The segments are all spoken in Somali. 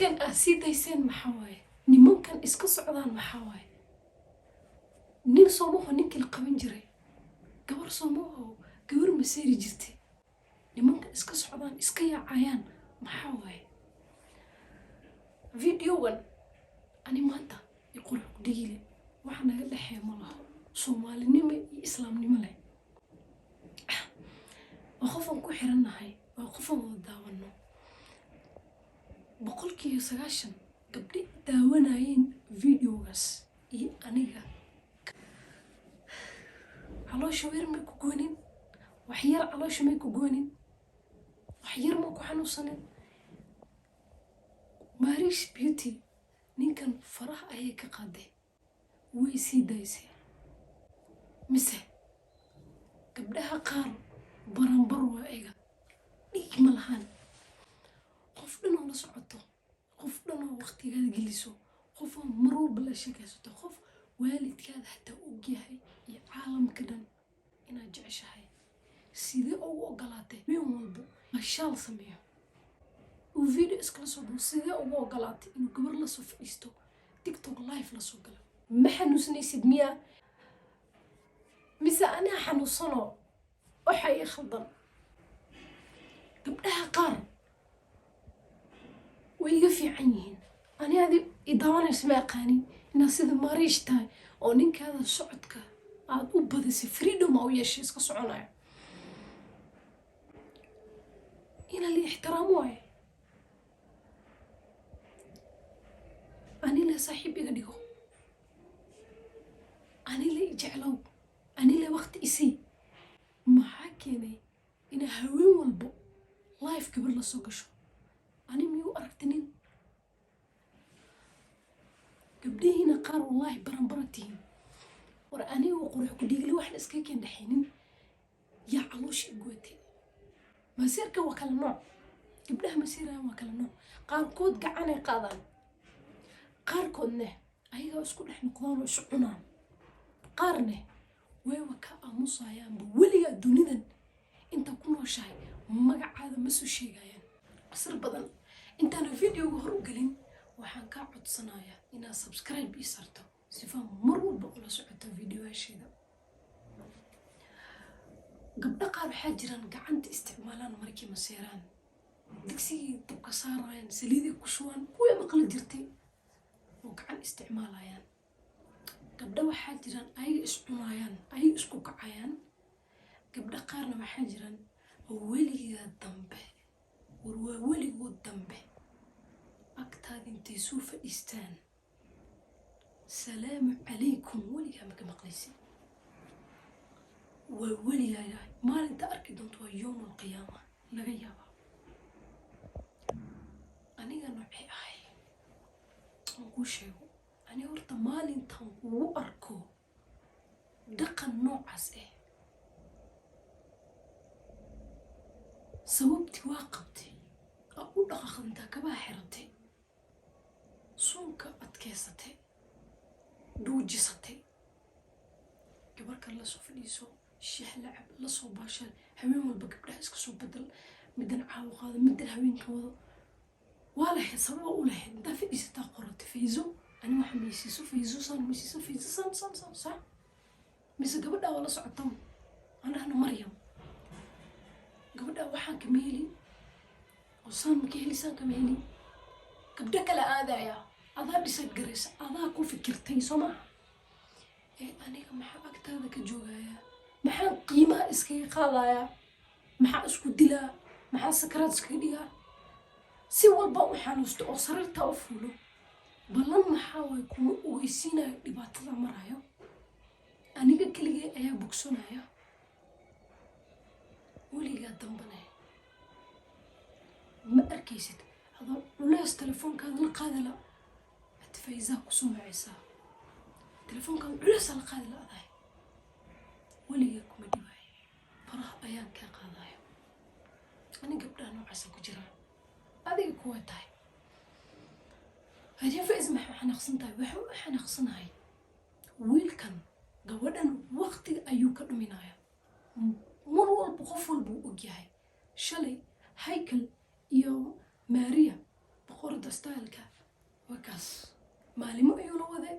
Nimankan aad sii dayseen maxaa waaye? Nimankan iska socdaan maxaa waaye? Nin soomaho ninkii la qaban jiray, gabar soomaho gabar maseeri jirtay. Nimankan iska socdaan, iska yaacayaan maxaa waaye? Videogan ani maanta i Qurux Kudhigile waxa naga dhexeeya ma laho, Soomaalinimo iyo Islaamnimo leh. Waa qofaan ku xirannahay, waa qofaan wada daawano. 90% gabdhi daawanayeen videogaas iyo aniga caloosha weer may ku goonin, wax yar caloosha may ku goonin, wax yar ma ku xanuunsanin. Marish Beauty ninkan faraha ayay ka qaaday, way sii daysay. Mise gabdhaha qaar baranbar waa iga dhiig ma lahaan? Qof dhanoo la socoto, qof dhanoo waqtigaada geliso, qofoo mar walba la sheekaysato, qof waalidkaada hataa ogyahay iyo caalamka dhan inaad jeceshahay, sidee ugu ogolaatay nin walbo mashaal sameeyo, uu video iskala soo dubo? Sidee ugu ogolaatay inuu gabar lasoo fadhiisto, TikTok live lasoo galo? Ma xanuunsanaysid miyaa, mise anaa xanuunsanoo waxa ii khaldan? Gabdhaha qaar way iga fiican yihiin. Ani adi i daawanaysa ma aqaanin inaad sida Mariish tahay oo ninkaada socodka aad u badisay, freedom aa u yeeshay, iska soconayo. Inaa la ixtiraamo waaye. Ani le saaxiib iga dhigo, ani le ijeclow, ani le waqti isii. Maxaa keenay inaa haween walbo live gabar la soo gasho? Ani miyuu aragtinin? Gabdhihiina qaar wallaahi baranbara tihiin. War anigu Qurux Ku Dhiigli waxna iskaga keen dhexaynin yaa caloosha igwatay. Masiirka waa kala nooc, gabdhaha masiirayaan waa kala nooc. Qaarkood gacanay qaadaan, qaarkoodne ayagaa isku dhex noqdaan oo isu cunaan, qaarne wayba ka aamusayaanba. Weligaa dunidan inta ku nooshahay magacaada ma soo sheegayaan. Sir badan intaana videoga hor u gelin, waxaan kaa codsanayaa inaad subscribe ii sarto sifaa mar walba ula socoto videoyaasheeda. Gabdho qaar waxaa jiraan gacanta isticmaalaan markii maseeraan, digsigii dabka saarayaan, saliiday ku shubaan, kuwii maqli jirtay oo gacan isticmaalayaan. Gabdho waxaa jiraan ayaga is cunayaan, ayaga isku kacayaan. Gabdho qaarna waxaa jiraan weligaa dambe, war waa weligood dambe agtaada intay soo fadhiistaan "Salaamu calaykum" weligaa maka maqlaysid. Waa weligaa maalinta arki doonto, waa yowm alqiyaama laga yaabaa. Aniga noocee ahay aan kuu sheego? Ani horta maalintan kugu arko dhaqan noocaas ah, sababtii waa qabtay aa u dhaqaaqdantaa, kabaha xiratay, suunka adkeysatay, dhuujisatay, gabar kale lasoo fadhiiso, shaah lacab, lasoo baashaan, haween walba gabdhaha iska soo bedel, midan caawo qaado, midan haweenka wado, waa lahayd sababa u lahayd. Intaa fadhiisataa qoratay Fayzo ani waxa maysiiso, Fayzo saan maysiiso, Fayzo saan saan saan saan. Mise gabadhaa waa la socota, aan dhahno Maryam, gabadhaa waxaan kama heli oo saan maka heli, saan kama heli, gabdho kale aadaya. Adaa decide garaysa, adaa ku fikirtay, soo maha? Ee aniga maxaa agtaada ka joogayaa? Maxaan qiimaha iskaga qaadayaa? Maxaa isku dilaa? Maxaa sakaraad iskaga dhigaa? Si walba u xanuusto oo sariirtaa u fuulo, ballan maxaa waay kuma ogeysiinayo dhibaatada marayo. Aniga keligay ayaa bogsanaya. Weligaa dambane ma arkaysid adoo culeys telefoonkaada la qaadi la hada. Fayzaa kusoo wacaysaa, telefoonkaada culeysaa la qaadi la adahay. Weligaa kuma dhibaayo, faraha ayaan kaa qaadayo. Ani gabdhaha noocaasa ku jiraan, adiga kuwa tahay. Hadii Faiz maxay xanaaqsan tahay? Waxay u xanaaqsanahay wiilkan gabadhan waqtiga ayuu ka dhuminaya mar walba. Qof walba uu ogyahay shalay Haykal iyo Maria boqorad. Quruxda, styleka waa kaas. Maalimo ayuuna waday,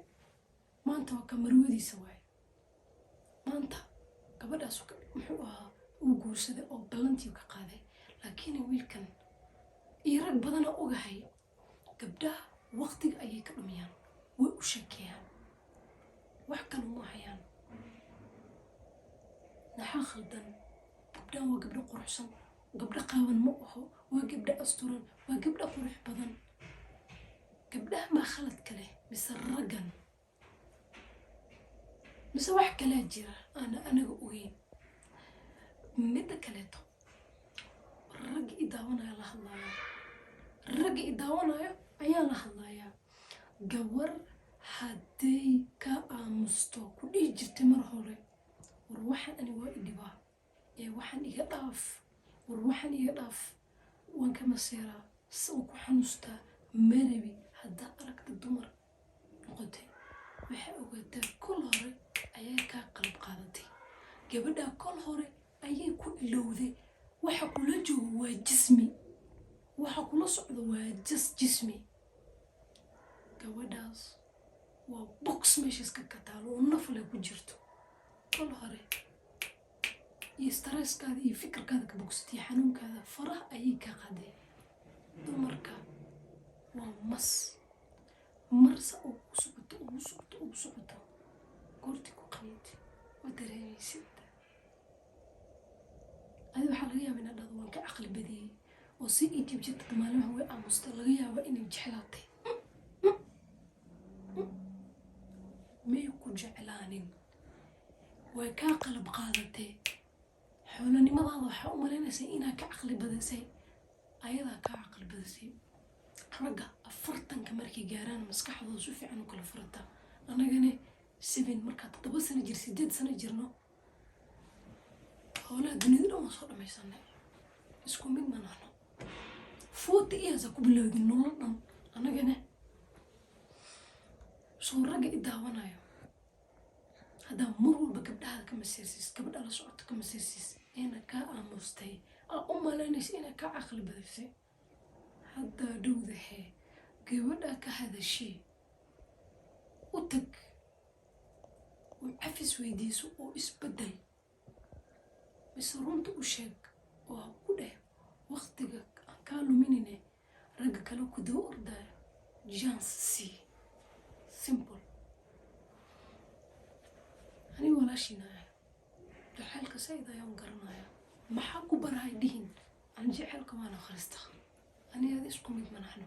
maanta waa ka marwadiisa waaye. Maanta gabadhaas muxuu ahaa uu guursaday oo ballantii ka qaaday. Laakiin wiilkan iyo rag badana ogahay, gabdhaha waqtiga ayay ka dhumiyaan, way u sheekeeyaan, wax kale uma hayaan. Maxaa khaldan? Gabdhahan waa gabdho quruxsan, gabdho qaawan ma aho, waa gabdho asturan, waa gabdho qurux badan. Gabdhaha maa khalad kale mise raggan, mise wax kalaa jira aana anaga ogeyn? Midda kaleeto, ragga i daawanaya la hadlaaya, ragga i daawanayo ayaa la hadlayaa. Gabar hadday ka aamusto, ku dhihi jirtay mar hore, "War, waxaan ani waa i dhibaa ee waxaan iga dhaaf, war, waxaan iga dhaaf, waan ka maseeraa, waan ku xanuustaa, marabi," haddaa aragta dumar noqotay, waxay ogaataa kol hore ayay kaa qalab qaadatay. Gabadhaa kol hore ayay ku ilowday. Waxa kula joogo waa jismi, waxa kula socdo waa jismi. Gabadhaas waa box meeshaas ka kataalo oo nafle ku jirto. Kol hore iyo stresskaada iyo fikirkaada ka bogsatay, xanuunkaada faraha ayay ka qaaday. Dumarka waa mas, marsa ugu socoto, ugu socoto, ugu socoto, goortii ku qaniintay ma dareemaysid. Adi waxaa laga yaaba inaad dhahdo, "Waan ka caqli badiyey oo si ii jibjirtad maalimaha way aamustay, laga yaaba inay jeclaatay." May ku jeclaanin, way kaa qalab qaadatay. Xoolanimadaada waxaa u malaynaysaa inaa ka caqli badisay, ayadaa kaa caqli badisay. Ragga 40-ka markay gaaraan maskaxdooda si fiican u kala furata. Annagane 7, markaa 7 sano jir, 8 sano jirno, howlaha dunida dhan waan soo dhamaysanay. Isku mid ma nahno. 40 years ku bilowdin nolol dhan annagane. Soo ragga i daawanayo, haddaa mar walba gabdhahaada ka masiirsiis, gabadha la socoto ka masiirsiis, eena kaa aamustay, aa u malaynaysa inaa kaa caqli badisay, haddaa dhowdahee gabadha ka hadashee, u tag oo cafis weydiiso oo isbedel, mise runta u sheeg oo ha ku dheh, "Waqtiga aan kaa luminine, ragga kale ku daba ordaya chance sii." Simple. Aniga walaashiina ah, jaceylka said ayaan garanaya. Maxaa ku barahay dhihin, aan jaceylka waan akhrista. Aniga adi isku mid ma nahno.